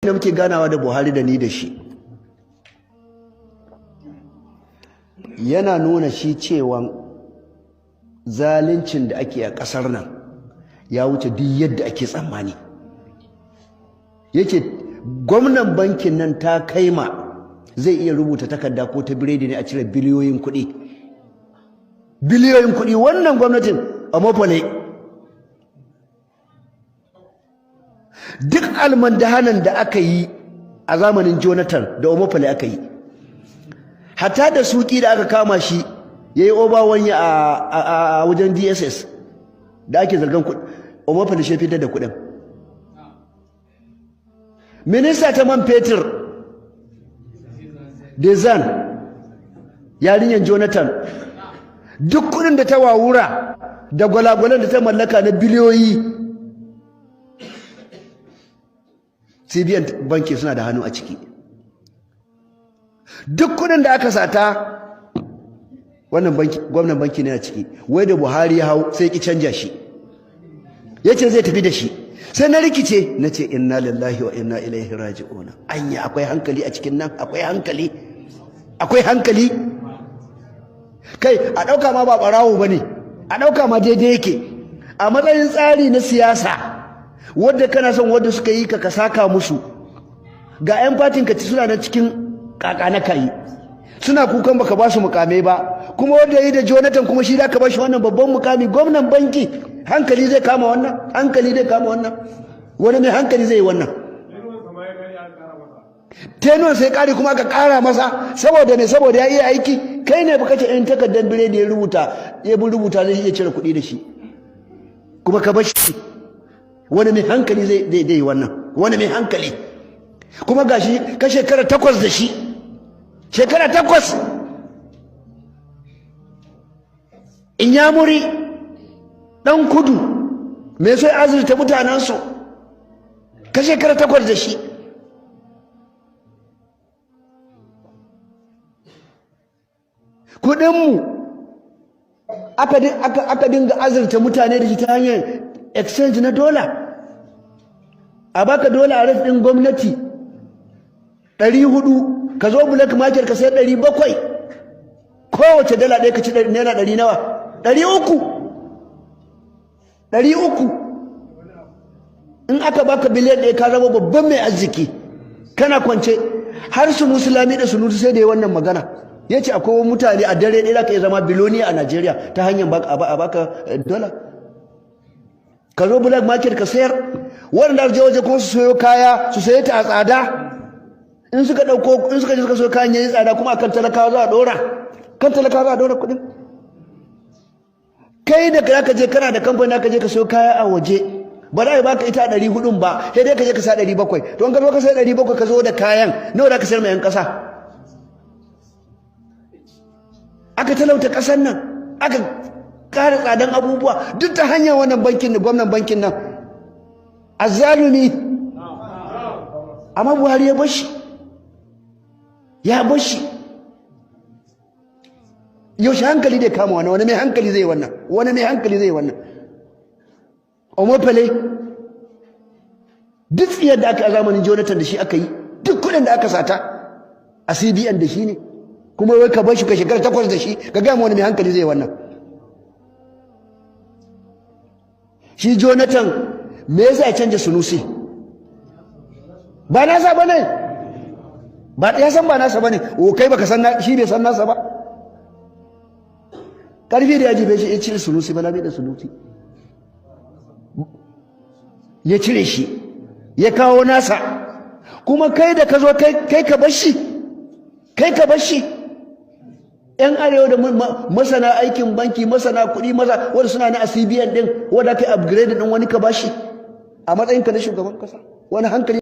da muke ganawa da Buhari da ni da shi, yana nuna shi cewa zaluncin da ake a ƙasar nan ya wuce duk yadda ake tsammani. Yace gwamnan bankin nan ta kaima zai iya rubuta takarda ko ta biredi ne a cire biliyoyin kuɗi. Biliyoyin kuɗi wannan gwamnatin Omopole. Duk almandahanan da aka yi a zamanin Jonathan da Omopole aka yi. Hatta da suki da aka kama shi yayi obawanya a wajen DSS da ake zargan kuɗi, Omopole shi fitar da kuɗin. Minista ta man fetur Dezan, yarinyar Jonathan, duk kuɗin da ta wawura da gwalagwalan da ta mallaka na biliyoyi, CBN banki suna da hannu a ciki. Duk kuɗin da aka sata, wannan banki, gwamnan banki ne a ciki. Wai da Buhari ya hau sai ki canja shi, yace zai tafi da shi. Sai na rikice, nace inna lillahi wa inna ilaihi raji'un. Anya akwai hankali a cikin nan? Akwai hankali? Akwai hankali? Kai, a dauka ma ba barawo bane, a dauka ma daidai yake a matsayin tsari na siyasa, wanda kana son wanda suka yi ka saka musu. Ga yan fatin ka ci suna nan cikin kaka na kai, suna kukan baka ba su mukamai ba, kuma wanda yi da Jonathan kuma shi da ka ba shi wannan babban mukami, gwamnan banki. Hankali zai kama wannan? Hankali zai kama wannan? Wani mai hankali zai yi wannan? Tenuwan sai kare kuma aka kara masa saboda ne, saboda ya iya aiki. Kai ne baka ce in takardar biredi ya rubuta, ya bi rubuta zai iya cire kuɗi da shi, kuma ka bar shi. Wani mai hankali zai yi wannan? Wani mai hankali? Kuma gashi ka shekara 8 da shi, shekara 8 in ya muri dan kudu me sai azurta mutanensu, ka shekara 8 da shi. Kudinmu aka dinga azurta mutane da shi ta hanyar exchange na dola. A baka dola a rate din gwamnati 400, ka zo black market ka sai 700. Kowace dala ɗaya ka ci naira ɗari nawa? 300. 300. In aka baka biliyan 1 ka zama babban mai arziki, kana kwance. Har su musulmi da sunutu sai da yi wannan magana, ya ce akwai mutane a dare ɗaya ka iya zama biloniya a Najeriya ta hanyar a baka dola, ka zo black market ka sayar. Waɗanda je waje kuma su sayo kaya, su saye ta a tsada. In suka ɗauko, in suka je suka sayo kayan yayi tsada, kuma akan talakawa za a ɗora, kan talakawa za a ɗora kuɗin. Kai da ka je kana da kamfani, ka je ka sayo kaya a waje, ba za a baka ita a 400 ba, sai dai ka je ka sa 700. To in ka zo ka sai 700, ka zo da kayan, nawa za ka sayar ma 'yan ƙasa? Aka talauta ƙasar nan, aka ƙara tsadan abubuwa, duk ta hanyar wannan bankin da gwamnan bankin nan azzalumi. Amma Buhari ya bashi, ya bashi. Yaushe hankali zai kama wannan? Wani mai hankali zai wannan? Wani mai hankali zai wannan? Omopole, duk tsiyar da aka a zamanin Jonathan da shi aka yi, duk kudin da aka sata a CBN da shi ne, kuma wai ka bar shi ka shekara 8 da shi. Ka gaya wani mai hankali zai wannan? Shi Jonathan me yasa ya canja Sunusi? Ba nasa bane, ba ya san ba nasa bane. O kai baka san shi bai san nasa ba. Karfi da yaji bai shi ya cire Sunusi ba, da Sunusi ya cire shi ya kawo nasa. Kuma kai da ka zo kai ka bar shi, kai ka bar shi. Yan arewa da masana aikin banki, masana kuɗi, maza wanda suna na a CBN din, wanda kai upgrade din wani ka bashi a matsayin ka na shugaban kasa, wani hankali